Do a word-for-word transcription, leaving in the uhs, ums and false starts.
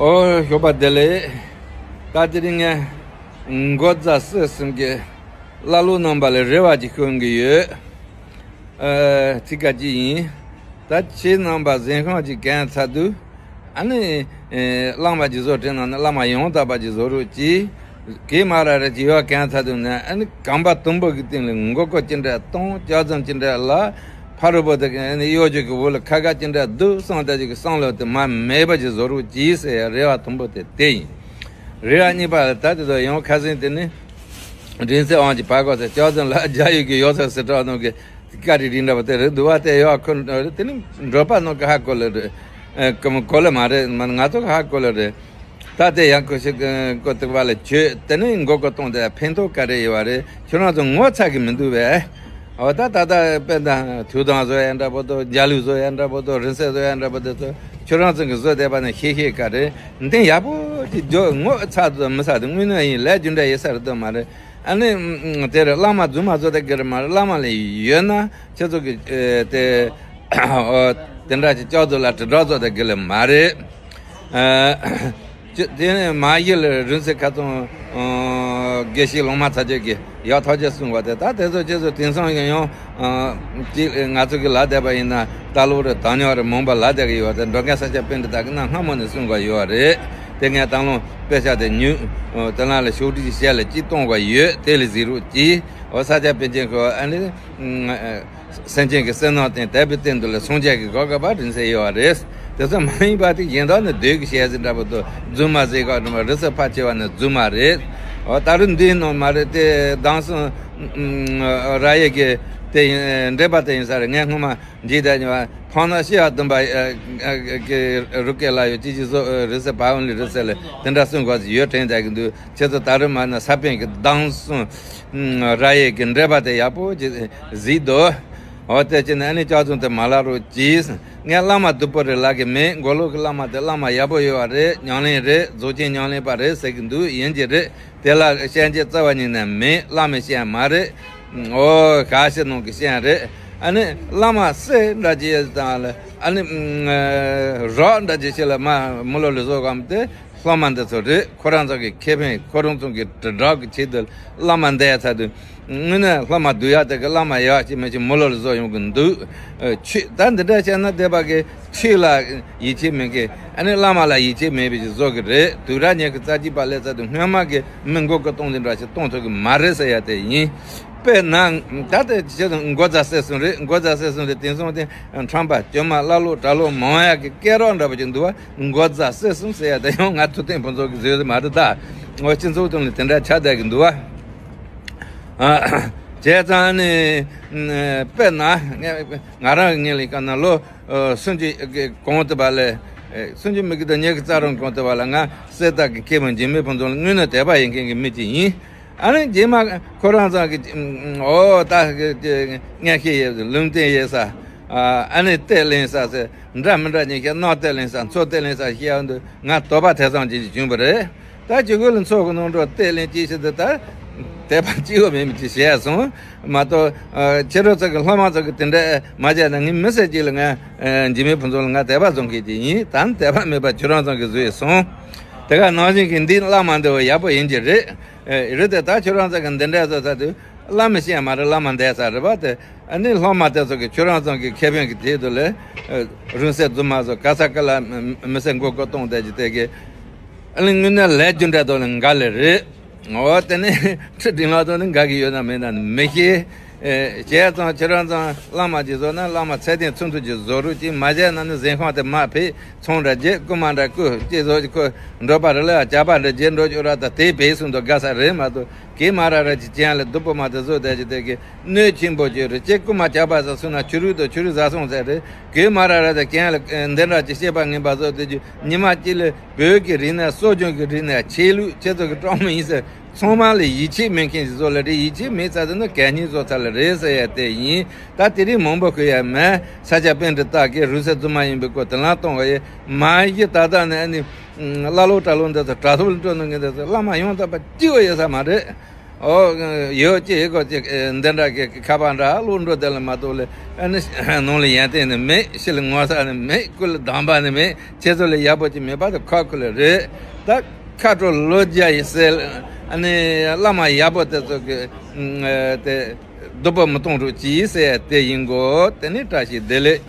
ཨོ་ཞོགས་པ་བདེ་ལེགས། ད་དེ་རིང་ངས་མགོ་རྫ་སྲས་གསུམ་གྱི་བླ་ལོག་རྣམ་པ་ལ་རེ་བ་ཅིག་ཞུ་གི་ཡོད། ཨ་ཚིག་ཀ་ཅིག་ཡིན། ད་ཁྱེད་རྣམ་པ་གཟན་ཤམ་ཅིག་གྱོན་ཚར་དུས། ཨ་ནི་ཨེ་བླ་མ་ཅིག་བཟོ་དྲན་ན་ནི་བླ་མ་ཡང་དག་པ་ཅིག་བཟོ་རོགས་གྱིས། གེ་མ་ར་ར་ཅིག་ཡོད་གྱོན་ཚར་དུས་ནས། ཨ་ནི་གོམ་པ་དུམ་བུ་གི་སྟེང་ལ་མགོ་སྐོར་ཅི་འདྲ་གཏོང་། ལྕགས་འཛུམ་ཅི་འདྲ་ལ། ཕ་རོལ་པོ་དེ་གི་ཨ་ནི་གཡོ་སྒྱུ་གི་འོག་ལ་ཁ་ཁ་ཅི་འདྲ་འདུག་བསམ། ད་ཅིག་གི་བསམ་བློ་དེ་མར་མེད་པ་ཅིག་བཟོ་རོགས་གྱིས་ཟེར་ཡ་རེ་བ་དུམ་བུ་དེ་དེ་ཡིན། རེ་བ་གཉིས་པ་ལ་ད་དེ་ཚོ་ཡང་ཁ་སང་དེ་ནི་རིང་བསྲེལ་དབང་གིས་ཕར་བཀོད་ཚེ་ལྕགས་འཛུམ་ལ་རྒྱ་ཡུལ་གྱི་ཡོ་ཚ་སི་ཏྲ་ནང་གི་བཀའ་དྲིན་རིགས་འདྲ་པོ་དེ་རེད་འདུག་བ། དེ་ཡོད་ཁོ་དེ་ནི་འགྲོ་བ་ནང་གི་ཧ་གོ་ལེ་རེད། ཨ་གོ་གོ་ལེ་མ་རེད། མ་ང་ཚོ་གི་ཧ་གོ་ལེ་རེད། ད་དེ་ཡང་ཁོ་ཞིག་གི་གོ་ཐུག་པ་ལ་བྱོས། དེ་ནི་མགོ་སྐོར་གཏོང་དེ་ཕན་ཐོགས་ག་རེ་ཡོད་པ་རེད། ཁྱོད་རང་ཚོ་ངོ་ཚ་གི་མི་འདུག་བས། འོ་ད་ད་ད་དཔེར་ན་ཐུགས་དམ་བཟོ་ཡ་འདྲ་པོ་དང་། རྒྱ་གླུ་བཟོ་ཡ་འདྲ་པོ་དང་། རིང་བསྲེལ་བཟོ་ཡ་འདྲ་པོ་དེ་ཚོ་ཁྱོད་རང་ཚོ་གི་བཟོ་བསྡད་པ་ནི་ཤེས་ཤེས་ག་རེད། འདི་ཡག་པོ་ཅིག་འཇོག་ངོ་ཚ་དང་མི་ཚ་དེ་དངོས་གནས་ཡིན། ལས་རྒྱུ་འབྲས་ཡིན་ས་རེད་དོ་མ་རེད། ཨ་ནི་ཨ་དེར་བླ་མ་རྫུན་མ་བཟོ་དེ་གི་རེད་མ་རེད། བླ་མ་ལ་ཡོད་ན་ཁྱེད་ཚོ་གི་ཨེ་དེ་ཨོ་དེ་འདྲ་ཅིག་ལྕགས་འཛུམ་ལ་དྲིལ་བསྒྲགས་བཟོ་དེ་གི་ལེ་མ་རེད། ཨ་ཅི་དེ་ནས་མ་གཞི་ལ་རིང་བསྲེལ་ཁ་ཚང་ཨ་དགེ་བཤེས་ལོང་མ་ཚ་རྒྱ་གི་ཡག་ཐག་ཆོད་གསུང་བ་དེ། ད་དེ་ཚོ་ཁྱེད་ཚོ་དེང་སང་ཡང་ཡང་ཨ་ཅིག་ང་ཚོ་གི་ལ་བསྡད་པ་ཡིན་ན་ལྟ་ལོག་རེད། དམ་ཉམས་རེད། མང་པོ་ལ་བསྡད་གི་ཡོད་པ་དེ་འགྲོ་མཁན་ས་སྐྱ་པཎྜི་ཏ་གི་གནའ་སྔ་མོ་ནས་གསུང་གི་ཡོད་རེད། དེ་ངས་དང་བླངས་དཔེ་ཆ་དེ་ཉོས། ཨོ་དེ་ནང་ལ་ཕྱོགས་སྒྲིག་བྱས་ལ་ཅིག་གཏོང་བ་ཡོད། དེ་ལ་གཟིགས་རོགས་གྱིས། ཨོ་ས་སྐྱ་པཎ་ཆེན་ཁོ་ཨ་ནི་སེམས་ཅན་གྱི་བསོད་ནམས་དང་དད་པའི་སྟེང་དུ་ལ་སངས་རྒྱས་ཀྱི་གོ་སྐབས་པ་རིང་བསྲེལ་ཡོད་པ་རེད། དེ་ཚོ་མ་ཡིན་པ་དེ་གཞན་དག་ནི་བདུད་ཀྱི་ཞལ་ཟེར་འདྲ་པོ་དང་རྫུན་མ་ཟེར་ག་འགྲོ་མ། རིང་བསྲེལ་ཕལ་ཆེ་བ་ནི་རྫུན་མ་རེད། ཨོ་ད་རུང་འདིའི་ནང་མ་རེད། དེ་མདང་སང་ར་ཡེ་གི་དེ་ཡིན། འགྲེལ་པ་དེ་ཡིན་ས་རེད། ངས་སྔོན་མ་འདི་ད་ཉི་མ་ཕང་ན་ཤི་ཡ་བདུན་པ་གི་རུ་སྐད་ལ་ཡོད་ཅི་ཅི་བཟོ་རིང་བསྲེལ་བ་འོན་ལི་རིང་བསྲེལ་ལ་དེ་འདྲ་གསུང་དགོས་ཡོད་དྲན་བསྡད་ཀྱི་འདུག་ཁྱེད་ཚོ་ད་རུང་མ་ན་ས་པཎ་གྱི་གདམས་གསུམ་ར་ཡེ་གི་འགྲེལ་པ་དེ་ཡག་པོ་ཅིག་གཟིགས་དོ། འོ་དེ་ཅི་ནས་ཨ་ནི་ལྕགས་འཛུམ་དེ་མ་ལབ་རོགས་གྱིས། ངས་བླ་མ་སྡུག་པོ་རེད་ལབ་ཀྱི་མེད། མགོ་ལོག་གི་བླ་མ་དེ་བླ་མ་ཡག་པོ་ཡོད་པ་རེད། ཉམས་ལེན་རེད། རྫོགས་ཆེན་ཉམས་ལེན་པ་རེད་ཟེར་གྱི་འདུག་ཡིན་གྱི་རེད། དེ་ལ་བཤད་རྒྱུ་རྩ་བ་ཉིད་ནས་མེད། བླ་མའི་བཤད་མ་རེད། ཨོ་ག་ཤེད་ནང་གི་བཤད་རེད། ཨ་ནི་བླ་མ་སྲས་འདྲ་ཅིག་དང་ལ་ཨ་ནི་རོགས་འདྲ་ཅིག་ཞིག་ལ་མ་མི་ལོ་ལ་བཟོ་གམ་དེ་སློབ་མ་འདི་ཚོ་རེད། ཁོ་རང་ཚོ་གི་ཁེ་ཕན་ཁོ་རང་ཚོ་གི་དྲིལ་བསྒྲགས་ཀྱི་ཆེད་དུ་བླ་མ་འདས་ཚར་དུས། དངོས་གནས་སློབ་མ་སྡུག་ཡག་དེ་གི་བླ་མ་ཡག་ཅིག་མི་ཅིག་མི་ལོ་ལ་བཟོ་ཡོང་གི་འདུག་ཨ་ཆོས་ད་འདི་འདྲ་བྱས་ན་སྡེ་པ་གི་ཆོས་ལ་ཡིད་ཆེས་མེད་མཁན། ཨ་ནི་བླ་མ་ལ་ཡིད་ཆེས་མེད་པའི་ཅིག་བཟོ་གི་རེད། དུས་རབས་ཉི་ཤུ་རྩ་གཅིག་པ་སླེབས་ཚར་དུས་སྔོན་མ་གི་མི་མགོ་སྐོར་གཏོང་དེ་འདྲ་ཞིག་གཏོང་ཐུབ་གི་མ་རེད་ཟེར་ཡ་དེ་ཡིན། དཔེར་ན་ད་ལྟ་ཁྱེད་ཚོ་མགོ་རྫ་སྲས་གསུམ་རེད། མགོ་རྫ་སྲས་གསུམ་རེད། དེང་སང་དེ་ཁྲམ་པ་གྱོད་མ་བླ་ལོག་གྲྭ་ལོག་མང་ཡག་གི་སྐད་རོགས་འདྲ་པོ་ཅིག་འདུག་བ། མགོ་རྫ་སྲས་གསུམ་ཟེར་ཡ་དེ་ཡང་ང་ཐུབ་བསྟན་ཕུན་ཚོགས་ཀྱི་བཟོས་མ་རེད་ད། འོ་སྤྱི་ཚོགས་སྟེང་ལ་དེ་འདྲ་ཆགས་བསྡད་ཀྱི་འདུག་བ། ཨ། བྱས་ཙང་ནི། དཔེར་ན། ང་ང་རང་གི་ངོས་ལ་བཀའ་ན་ལོ། སུམ་ཅུ་གི་གོང་དུ་བ་ལས། སུམ་ཅུ་མི་གི་དང་ཉི་ཤུ་རྩ་གྲངས་གོང་དུ་བ་ལ་ང་གསེར་རྟ་གི་མཁས་པ་འཇིགས་མེད་ཕུན་ཚོགས་ལ་དངོས་གནས་དད་པ་ཡིན་མཁན་གྱི་མི་ཅིག་ཡིན། ཨ་ནི་རྗེས་མ་ཁོ་རང་ཚང་གི། ཨོ་ད་གི་གི་ངས་ཤེས་ཡས་ལུང་བསྟན་ཡས་ས། ཨ་ནི་གཏད་ལེན་ས་ཟེར། འདྲ་མི་འདྲ་ཉིན་ཤས་རྣག་གཏད་ལེན་ས། མཚོ་གཏད་ལེན་ས་ཤེས་ཡ་འདུག་ང་དོགས་པ་དེ་ཙམ་ཅིག་བྱུང་བ་རེད། ད་ཅི་གོ་ལ་མཚོ་གི་ནང་འགྲོ་གཏད་ལེན་ཅི་ཞིག་འདུག་ད་དད་པ་ཅི་ཡོད་མེད་མི་ཅི་བྱས་སོང་། མ་གཏོགས་ཨ་ཁྱེད་རང་ཚོ་གི་སློབ་མ་ཚོ་གི་དེ་འདྲ་མ་བྱས་ན། ངས་མི་སེར་ཅིག་ལ་ང་འཇིགས་མེད་ཕུན་ཚོགས་ལ་ང་དད་པ་བཟུང་མཁན་ཅིག་ཡིན། ད་ནི་དད་པ་མེད་པ་ཁྱོད་རང་ཚོ་གི་བཟོས་སོང་། དེ་ག་ནང་བཞིན་གྱི་འདི་བླ་མ་འདི་བ་ཡག་པོ་ཡིན་གྱི་རེད། རེད་དེ་ད་ཁྱོད་རང་ཚོ་གི་འདི་འདྲ་བཟོ་ཚར་དུས་བླ་མ་བཤད་མ་རེད། བླ་མ་འདས་ཚར་རེད་པ་དེ། ཨ་ནི་སློབ་མ་དེ་ཚོ་གི་ཁྱོད་རང་ཚོ་གི་ཁེ་ཕན་གྱི་དེ་དུ་ལས། རིང་བསྲེལ་རྫུན་མ་བཟོ། ག་ས་ག་ལ་མི་སེར་མགོ་སྐོར་གཏོང་བསྡད་ཀྱི་དེ་གི། ཨ་ནི་དངོས་གནས་ལས་རྒྱུ་འབྲས་དོ་ལ་འགའ་ལས་རེད། འོ་དེ་ནི་ཁྲི་འབྲིང་ལགས་དོ་ནི་འགའ་གི་ཡོད་ན་མེད་ན་ནི་མི་ཤེས། བྱས་ཙང་ཁྱེད་རང་ཚོ་བླ་མ་ཅིག་བཟོ་ན་བླ་མ་ཚད་ལྡན་ཚུན་ཚོད་ཀྱི་བཟོ་རོགས་ཅིག་མ་བྱས་ན་ནི་གཟན་ཤམ་དེ་མ་ཕེབས། ཚོང་ར་རྒྱས། རྐུ་མ་འདྲ་རྐུ་ཅེས་བཟོ་ཅིག་ཁོ་འགྲོ་པ་རེ་ལ་ཡང་ཇག་པ་འདྲ་བྱས་འགྲོ་ཅོག་ར་ད་དེ་བས་གསུང་དོ་དགའ་ས་རེད་མ་གཏོགས། གེ་མ་ར་ར་ཅིག་ཅན་ལ་སྡུག་པོ་མ་དེ་བཟོ་བསྡད་ཀྱི་དེ་གི་གནོད་ཆེན་པོ་ཅིག་རེད། ཅེས་རྐུ་མ་ཇག་པ་ཟ་སུ་ན་ཆུ་རུད་དང་ཆུ་རུད་ཟ་སོང་ཟེར་རེད། གེ་མ་ར་ར་དེ་གྱེན་ལ་འདི་འདྲ་ཅིག་བཤད་པ་ངན་པ་བཟོ་དེ་ཅིག་ཉི་མ་གཅིག་ལ་བོད་ཀྱི་རིག་གནས། སྲོལ་རྒྱུན་གྱི་རིག་གནས། ཆོས་ལུགས། ཁྱེད་ཚོ་གི་གྲོགས་མོ་ཡིན་ཟེར། ཚང་མ་ལ་ཡིད་ཆེས་མེད་མཁན་ཞིག་བཟོ་ལ་རེད། ཡིད་ཆེས་མེད་ཚར་དུས་ན་གད་སྙིགས་བཟོ་ཚར་ལ་རེད་ཟེར་ཡ་དེ་ཡིན། ད་དེ་རིང་མང་པོ་ཤོད་ཡ་མེད། ས་སྐྱ་པཎྜི་ཏ་གིས་རིང་བསྲེལ་རྫུན་མ་ཡིན་པའི་སྐོར་དེ་ལ་གཏོང་བ་ཡིན། མ་གཞི་ད་ལྟ་ནས་ཨ་ནི་བླ་ལོག་གྲྭ་ལོག་འདི་ཚོ་དྲ་ཐོག་ལ་སྤྲོད་གནང་མཁན་དེ་ཚོ་བླ་མ་ཡང་དག་པ་གཅིག་པ་ཡོད་ས་མ་རེད། ཨོ། ཡོད་ཅེས་གོ་ཅེས་འདི་འདྲ་གི་ཁ་པར་འདྲ་བླུག་འགྲོ་དེ་ལ་མ་གཏོགས་ལས་ཨ་ནི་ནང་ལ་ཡོན་ཏན་ནི་མེད། ཕྱི་ལ་ངོ་ཚ་ནི་མེད། སྐུ་ལ་སྡོམ་པ་ནི་མེད། ཁྱེད་ཚོ་ལས་ཡག་པོ་ཅིག་མེད་པ་དེ་ཁག་ཁུ་ལ་རེད། ད་མཁའ་འགྲོ་ལོ་བརྒྱ་ཡི་སྲས་ཨ་ནི་བླ་མ་ཡག་པོ་དེ་ཚོ་གི་དེ་སྡུག་པོ་མི་གཏོང་རོགས་གྱིས་ཟེར་དེ་ཡིན་གོ། དེ་ནི་བཀྲ་ཤིས་བདེ་ལེགས།